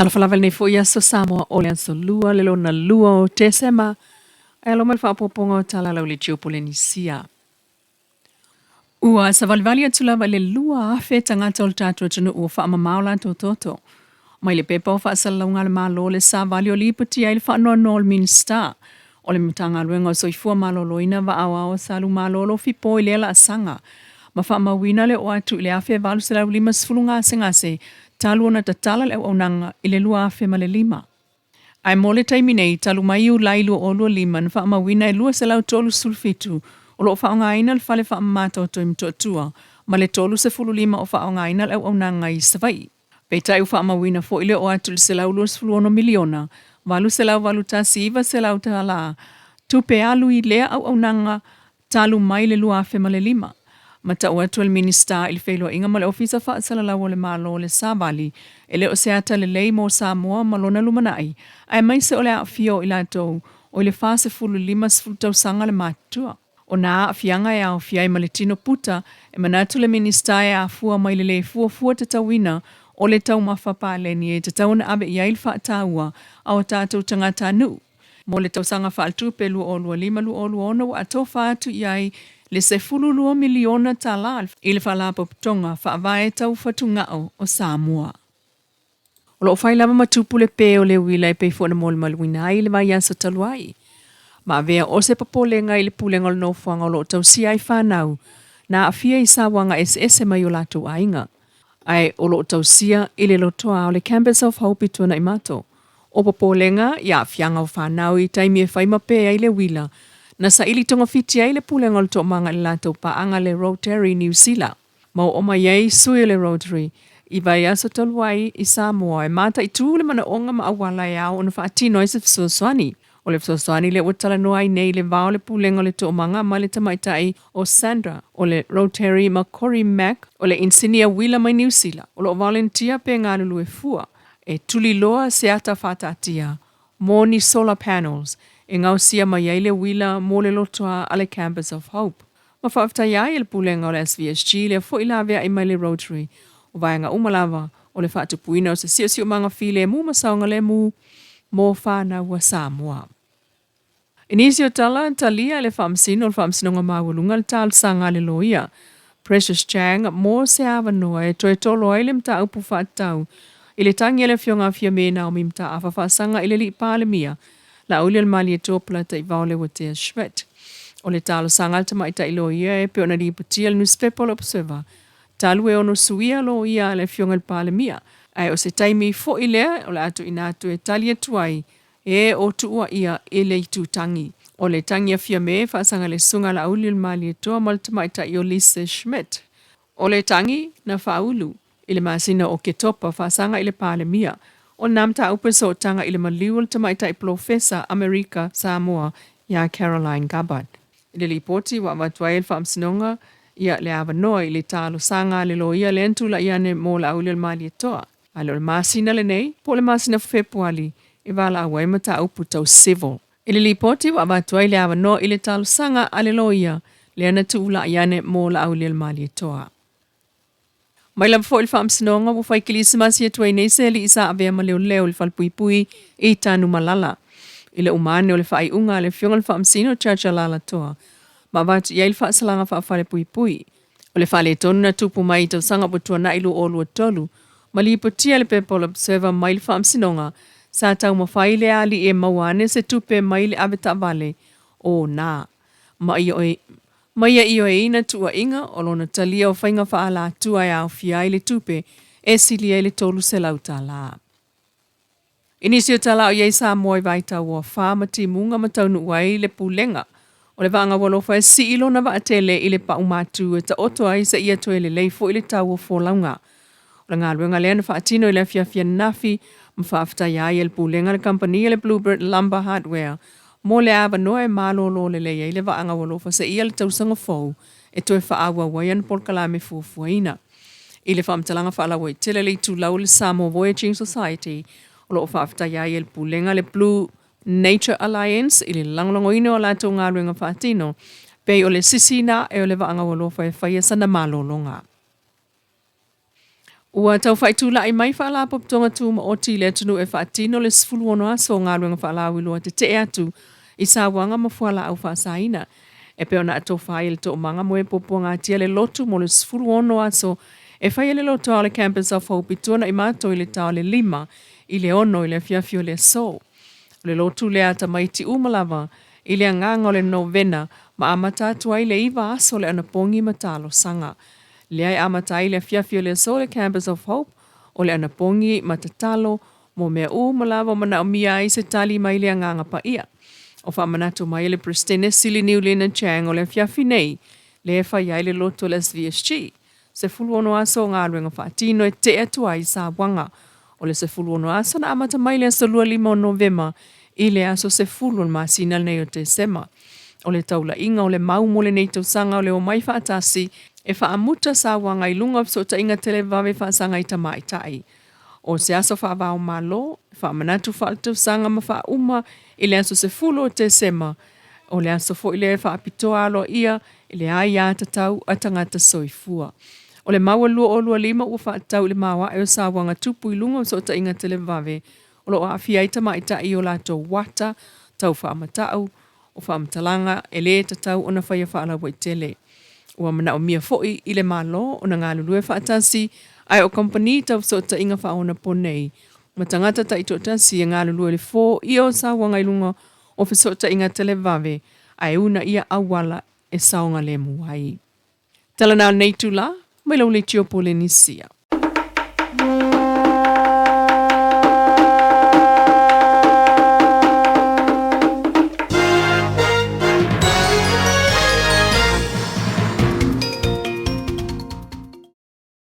Talofa lava i lenei foi aso Samoa o le aso Lua le lona lua o Tesema, ae alo mai le faaopoopoga o tala lau le Geopolenisia. Ua savalivali atu lava i le 2,000 tagata o le tatou atunuu ua faamama o latou toto. Mai le pepa o faasalalauga a le Malo le savali o lipotia ai le faanoanoa o le Minisita o le Matagaluega o Soifua Maloloina Vaaoao Salumalolo Fipo i lea laasaga ma faamauina le oo atu i le 1850 gasegase talu ona tatala le auaunaga i le 2005. Ae mo le taimi nei, talu mai Iulai 2025 na faamauina e 237 o lo o faaaogaina le fale faamama toto i Motootua ma le 35 o faaaogaina le auaunaga i Savaii. Peitai ua faamauina foi le oo atu i le $126 miliona, $881, 900 tala tupe alu i lea auaunaga talu mai le 2005. Ma tau atu e le Minisita i le feiloaiga ma le Ofisa Faasalalau o le Malo le Savali, e le o se ata lelei mo Samoa ma lona lumanai, aemaise o le aafia o i latou o i le 40 i le 50 tausaga le matutua. O nā aafiaga e aofia ai ma le tino puta, e manatu le Minisita e afua mai le lē fuafua tatauina o le taumafa paleni e tatau ona ave i ai le faataua a o tatou tagatanuu. Mo le tausaga faaletupe 2025/2026 ua atofa atu i ai le $12 miliona tala i le Faalapotopotoga Faavae Tau Fatugao o Samoa. O lo o fai lava ma tupu le pē o le uila e pei foi ona molimauina ai i le vaiaso talu ai. Ma avea o se popolega i le pulega o le nofoaga o lo o tausia ai fanau na aafia i sauaga eseese mai o latou aiga. Ae o lo o tausia i le lotoa o le Campus of Hope i Tuanaimato. O popolega i aafiaga o fanau i taimi e fai ma pē ai le uila, na saili togafiti ai le pulega o le toomaga i le latou paaga le Rotary Niu Sila. Ma oo mai ai sui o le Rotary i vaiaso talu ai i Samoa e mataitū le manaoga ma auala e ao ona faatino ai se fesoasoani. O le fesoasoani lea ua talanoa ai nei le va o le Pulega o le Toomaga ma le tamaitai o Sandra o le Rotary ma Cory Mack o le inisinia uila mai Niu Sila o lo o volunteer pe galulue fua e tuliloa se ata faataatia mo ni solar panels e gaosia mai ai le uila mo le lotoa a le Campus of Hope. Ma faafetai ai i le Pulega o le SVSG lea foi laveai mai le Rotary o vaega uma lava o le faatupuina o se siosiomaga filemu ma saogalemu mo fanau a Samoa. I nisi o tala, talia e le Faamasino o le Faamasinoga Maualuga le talosaga a le loia Precious Chang mo se avanoa e toe tolo ai le mataupu faatatau i le tagi a le Afioga a Fiame Naomi Mataafa Faasaga i le Alii Palemia Laaulialemalietoa Polataivao Leuatea Schmidt. O le talosaga a le tamaitai loia e pei ona lipotia i le nusipepa o le Observer talu e ono suia loia a le Afioga i le Palemia, ae o se taimi foi lea o le a tuuina atu e tali atu ai e o tuuaia i le itutagi. O le tagi a Fiame faasaga i le Susuga a Laaulialemalietoa ma le tamaitai o Lise Schmidt. O le tagi na faaulu i le masina o Oketopa faasaga i le Palemia o lena mataupu e sootaga i le maliu o le tamaitai polofesa Amerika Samoa iā Caroline Gabbard. I le lipoti ua avatu ai e le Faamasinoga ia le avanoa i le talosaga a le loia lea na tulai ane mo Laaulialemalietoa, a le o le masina lenei po o le masina Fepuali e valaau ai mataupu tau civil. I le lipoti ua avatu ai le avanoa i le talosaga a le loia lea na tuulai ane mo Laaulialemalietoa. Mai lava foi le Faamasinoga ua fai kilisimasi atu ai nei se alii sa avea ma leoleo i le falepuipui i Tanumalala. I le uma ane o le faaiuga a le Afioga i le Faamasino Judge Alaalatoa ma avatu i ai le faasalaga faafalepuipui. O le faaletonu na tupu mai i tausaga ua tuanai 2023 ma lipotia e le pepa o le Observer mai le Faamasinoga sa taumafai le alii e maua ane se tupe mai le avetaavale o nā ma ma ia ioeina tuuaiga o lona talia o faiga faaalatua e aofia ai le tupe e sili ai le $300. I nisi o tala o i ai Samoa i vaitau o afa ma timuga ma taunuu ai le pulega o le Vaagau Alofa e sii lona vaatele i le paumatu e taoto ai seia toe lelei foi le tau o folauga. O le galuega lea na faatino i le afiafi ananafi ma faafetaia ai e le Pulega le kamupani a le Bluebird Lumber Hardware mo le avanoa e malolo lelei ai le Vaagau Alofa seia le tausaga fou e toe faaauau ai ana polokalame fuafuaina. I le faamatalaga faalauaitele a le itulau o le Samoa Voyaging Society, o lo o faafetaia ai e le Pulega le Blue Nature Alliance i le lagolagoina o a latou galuega faatino, pei o le sisiina ae o le Vaagau Alofa e faia sana malologa. Ua tau faaitula'i mai Faalapotopotoga Tumaoti i le atunuu e faatino le 16 aso o galuega faalauiloa tetee atu i sauaga ma fualaau faasaina. E pei ona atofa ai e le Toomaga mo e Puapuagatia le lotu mo le 16 aso e fai ai le lotoa o le Campus of Hope i Tuanaimato i le ta o le 5 i le 6 i le afiafi o le aso. O le lotu lea a tamaiti uma lava i le agaga o le novena ma amata atu ai le 9 aso o le anapogi ma talosaga. Lea e amata ai le afiafi o le aso le Campus of Hope o le anapogi ma tatalo mo mea uma lava o manaomia ai se tali mai le Agaga Paia. O faamanatu mai e le Peresetene Sili Niulina Chang o le afiafi nei lea e fai ai le lotu a le SVSG. 16 aso o galuega faatino e tetee atu ai sauaga. O le 16 aso na amata mai le aso 25 o Novema i le aso 10 o le masina lenei o Tesema. O le taulaiga o le mau mo lenei tausaga o le omai faatasi e faamuta sauaga i luga o fesootaiga televavave faasaga i tamaitai. O se aso faava-o-Malo, e faamanatu faaletausaga ma faauma i le aso 10 o Tesema, o le aso foi lea e faapitoa aloaia i le aiatatau a tagata soifua. O le mau a le 2025 ua faatatau i le maoae o sauaga tupu i luga o fesootaiga televavave o lo o aafia ai tamaitai i o latou ata tau faamatau, o faamatalaga e le tatau ona faia faalauaitele. Ua manaomia foi i le Malo ona galulue faatasi ae o kamupani tau fesootaiga faaonaponei ma tagata taitoatasi e galulue i le foia o sauaga i luga o fesootaiga televave ae uunaia auala e saogalemu ai. Tala na o lenei itula, mai lau leitio Polenisia.